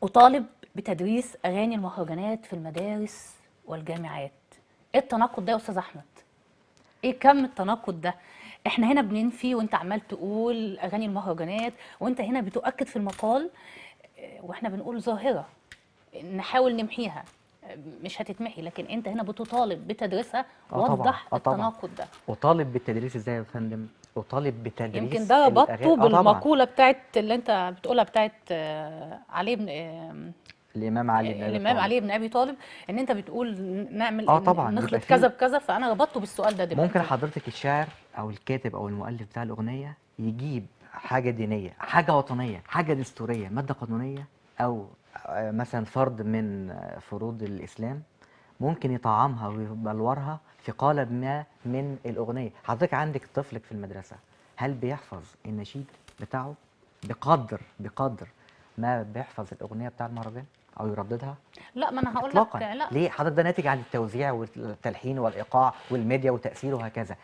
أطالب بتدريس أغاني المهرجانات في المدارس والجامعات. إيه التناقض ده يا أستاذ أحمد؟ إيه كم التناقض ده؟ إحنا هنا بننفي وأنت عمال تقول أغاني المهرجانات، وأنت هنا بتؤكد في المقال، وإحنا بنقول ظاهرة نحاول نمحيها، مش هتتمحي، لكن أنت هنا بتطالب بتدريسها. طبعاً، وضح طبعاً. التناقض ده. أطالب بالتدريس إزاي يا فندم؟ أطالب بتدريس يمكن ده ربطته طبعاً. بالمقولة بتاعت اللي أنت بتقولها بتاعت علي بن الإمام علي بن أبي الإمام طالب. علي بن أبي طالب، إن أنت بتقول نعمل طبعاً، نخلط يبقى في كذا بكذا، فأنا ربطته بالسؤال ده دلوقتي. ممكن حضرتك الشاعر أو الكاتب أو المؤلف بتاع الأغنية يجيب حاجة دينية، حاجة وطنية، حاجة دستورية، مادة قانونية، أو مثلاً فرض من فروض الإسلام، ممكن يطعمها ويبلورها في قالب ما من الأغنية. حضرتك عندك طفلك في المدرسة، هل بيحفظ النشيد بتاعه بقدر ما بيحفظ الأغنية بتاع المهرجان أو يرددها؟ لا، ما أنا هقول لك إطلاقاً. لا. ليه؟ حضرتك ده ناتج عن التوزيع والتلحين والإيقاع والميديا وتأثيره وهكذا.